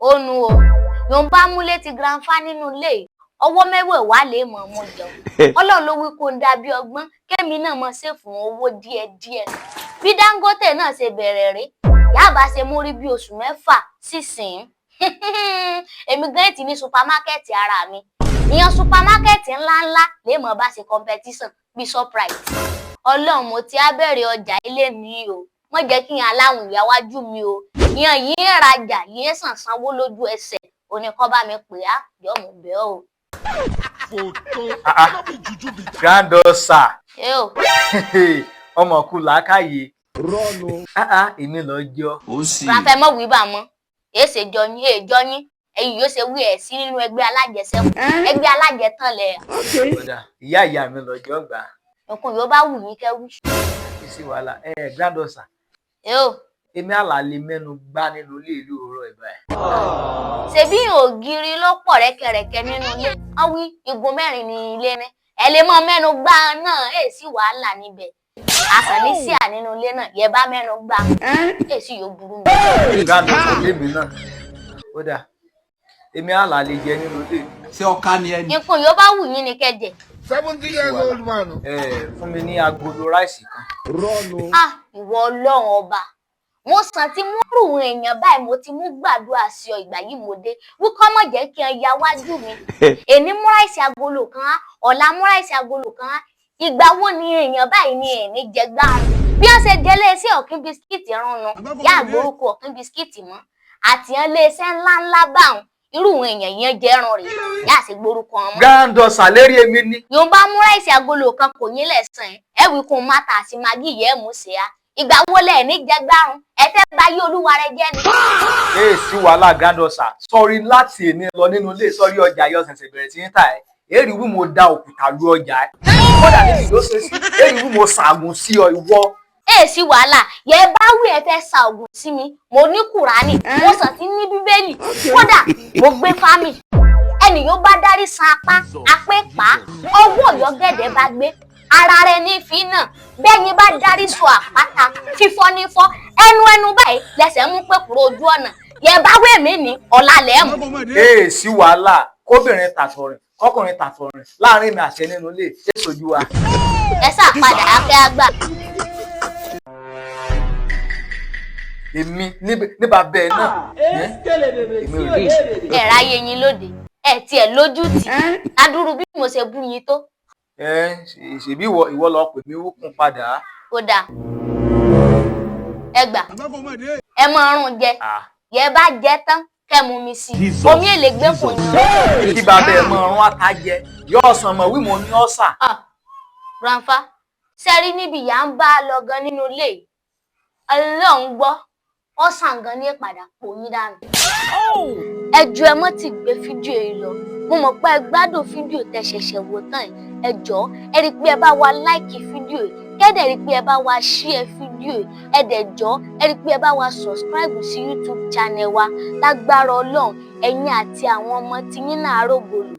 Ó nu o. Yòó bá múlé ti grandfa nínú ilé yìí, ọwọ́ mẹ́wẹ̀ẹ̀wá lè mọ̀ ọmọ jẹun. Ọlọ́run ló wí kó ń dàbí ọgbọ́n kémi náà mọ̀ ṣe fún owó díẹ̀díẹ̀. Bí Dangote náà ṣe bẹ̀rẹ̀ rèé, yáàbá ṣe mórí bí oṣù 6 sísìn. Èmi gan ti ní supamákẹ́ẹ̀tì ara mi. Ìyẹn supamákẹ́ẹ̀tì ńláńlá lè mọ̀ bá ṣe competition bí Shoprite. Ọlọ́run mo ti á bẹ̀rẹ̀ ọjà ilé mi o. Mọ̀ jẹ́ kí n aláwìn ìyáwájú mi o. Ìyẹn yìí ń rajà, yìí ń sàn sanwó lójú ẹsẹ̀. Òní kọ́ bá mi pè á, jọ́ mo bẹ̀ ọ́ o. Ah, granddaughter. Ẹ o. Ọmọ kú làákàyè. Ah, ah, èmi lọ jọ. Ó sì. Ráfẹ́ mọ̀ wí bà mọ́. Èé ṣe jọ yín, èé jọ yín. Ẹ̀yin yóò ṣe wí ẹ̀ sí nínú ẹgbẹ́ alájẹsẹ́kù. Ẹgbẹ́ alájẹtàn lẹ̀. Kódà ìyá ìyá mi lọ jọ gbà. Nǹkan yóò bá wù yín kẹ́ wí. Kí sí wàhálà ẹ, granddaughter. Ẹ o. Èmi àlàlé mẹ́nu gbá nínú ilé ìlú òwúrọ̀ ẹ̀ báyìí. Ṣebí ògiri ló pọ̀ rẹ́kẹrẹ́kẹ́ nínú ilé. Wọ́n wí igun mẹ́rin ní ilé ní. Ẹ lè mọ mẹ́nu gbá náà, èè sí wàhálà níbẹ̀. Àkànní sí à nínú ilé náà, yẹ bá mẹ́nu gbá. Èè sì yóò burú mi. Granddaughter lémi náà. Kódà èmi àlàlé jẹ nínú ilé. Ṣé ọ̀ka ni ẹni? Nǹkan yóò bá wù yín ni kẹ́ jẹ. 70 years old man. Ẹ fún mi ní agolo ráìsì kan. Ah, ìwọ Ọlọ́run ọba. Mo sàn tí mú rù èèyàn báyìí, mo ti mú gbàdúrà sí ọ ìgbà yìí mo dé. Wíkọ́ mọ̀ jẹ́ kí n ya wájú mi. Èní mú ráìsì agolo kan á, ọ̀la mú ráìsì agolo kan á. Ìgbà wo ni èèyàn báyìí ni ẹ̀ní jẹ gbáàrún? Bí wọ́n ṣe jẹ léṣe ọ̀kín bisikíìtì rúnnu, yá àgbórúkọ ọ̀kín bisikíìtì mọ́. Àti hàn léṣe ńláńlá báwọn, irú àwọn èèyàn yẹn jẹ́rùn rè, yá àṣẹ gbórúkọ wọn mọ́. Granddaughter lérí èmi ní. Yóò bá mú ráìsì agolo kan kò yín lẹ̀sán ẹ̀, ẹ wí kún mátà àti magí yẹ́ mú ṣe á. Ìgbà wo lẹ̀ ní jẹgbárun? Ẹ fẹ́ bá yí olúwa rẹ jẹ́ ni. Ee, sí wàhálà, granddaughter. Sọrí láti èní lọ nínú ilé, sọrí ọjà yọ ṣẹ̀ṣẹ̀ bẹ̀rẹ̀ tí ń tà ẹ́. Èrì wí mo da òkúta lu ọjà ẹ̀. Kódà níbi ló ṣe sí. Èrì wí mo ṣàgùn sí ọ ìwọ. Ẹ sí wàhálà, yẹ bá wí ẹ fẹ́ sa ògùn sí mi, mo ní Kùránì, mo sàn ti ní Bíbélì, kódà mo gbé fámì. Ẹnì yóò bá dárí san apá, apé pa, ọwọ́ ọ̀yọ́gẹ̀dẹ̀ bá gbé. Ara rẹ ní fi náà, bẹ́yìn bá dárí sọ àpáta, fífọ́ ní fọ́, ẹnu ẹnu báyìí lẹsẹ̀ mú pé kúrò ojú ọ̀nà. Yẹ bá wí èmi ní ọ̀la lẹ́mú. Ee, sí wàhálà, kóbìnrin tàtọ̀rìn kọkùnrin tàtọ̀rìn láàrin mi àṣẹ nínú ilé ṣé sojú wa. Ẹ sá padà afẹ́ àgbà. Èmi níbà bẹ́ẹ̀ náà. Èmi ò rí. Ẹ ráyé yín lóde, ẹ tiẹ̀ lójú tì. Ládùúrú bí mo ṣe bú yín tó. Ẹ ṣèbí ìwọ lọ pè mí wúkún padà. Kódà ẹ gbà, ẹ mọ ọrùn jẹ. Ah. Yẹ bá jẹ tán kẹ́ mú mi sí i, omi èlé gbé kò yín. Kí bàbá ẹ mọ ọrùn ata jẹ yóò sàn mọ wí mo ní ọ̀sà. Ah, grandfa, ṣe rí níbi ìyá ń bá a lọ gan nínú ilé yìí, Ọlọ́run gbọ́, ọ̀sán gan ní ìpadà pò yín dànù. Ẹ jọ̀ọ́, ẹ mọ́ ti gbé fídíò yìí lọ. Mo mọ̀ pé ẹ gbádùn fídíò tẹ́ ṣẹ̀ṣẹ̀ wò tán yìí. Ẹ jọ̀ọ́, ẹ rí i pé ẹ bá wa like fídíò yìí, kẹ́dẹ̀ rí i pé ẹ bá wa share fídíò yìí. Ẹ dẹ̀ jọ̀ọ́, ẹ rí i pé ẹ bá wa subscribe sí YouTube channel wa. Lágbára Ọlọ́run, ẹ̀yin àti àwọn ọmọ tiyín náà rògbòlò.